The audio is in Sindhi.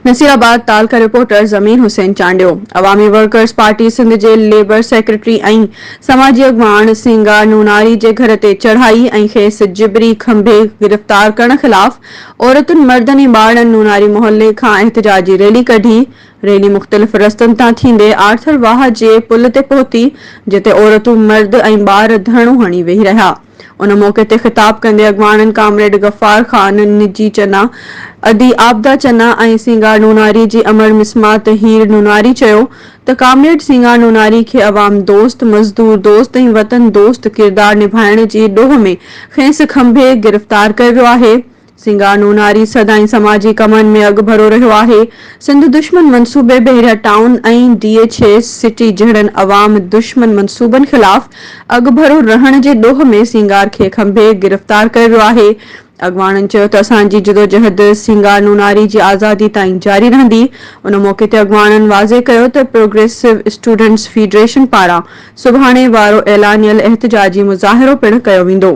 نصيرآباد، تعلقه رپورٽر ضمير حسين چانڊيو، عوامي ورڪرز پارٽي سنڌ جي ليبر سيڪريٽري ۽ سماجي اڳواڻ سينگار نوناري جي گهر تي چڙهائي ۽ کيس جبري کنڀي گرفتار ڪرڻ خلاف عورتن، مردن ۽ ٻارڙن نوناري محلي کان احتجاجي ريلي ڪڍي. ريلي مختلف رستن تان ٿيندي آرٿر واهه جي پل تي پهتي، جتي عورتون، مرد ۽ ٻار ڌرڻو هڻي ويهي رهيا. ان موقعي تي خطاب ڪندي اڳواڻن ڪامريڊ غفار خان، نجي چنا، ادي عابده چنا ۽ سينگار نوناري جي امڙ مسمات هير نوناري چيو ته ڪامريڊ سينگار نوناري کي عوام دوست، مزدور دوست ۽ وطن دوست ڪردار نڀائڻ جي ڏوهه ۾ کيس کنڀي گرفتار ڪيو ويو آهي. سينگار نوناري سدائين سماجي ڪمن ۾ اڳڀرو رهيو آهي. سنڌ دشمن منصوبي Bahria town ۽ D H A city جهڙن عوام دشمن منصوبن خلاف اڳڀرو رهڻ جي ڏوهه ۾ سينگار کي کنڀي گرفتار ڪيو ويو آهي. اڳواڻن چيو ته اسان جي جدوجهد سينگار نوناري جي آزادي تائين جاري رهندي. ان موقعي تي اڳواڻن واضح ڪيو ته پروگريسو اسٽوڊنٽس فيڊريشن پاران سڀاڻي وارو اعلانيل احتجاجي مظاهرو پڻ ڪيو ويندو.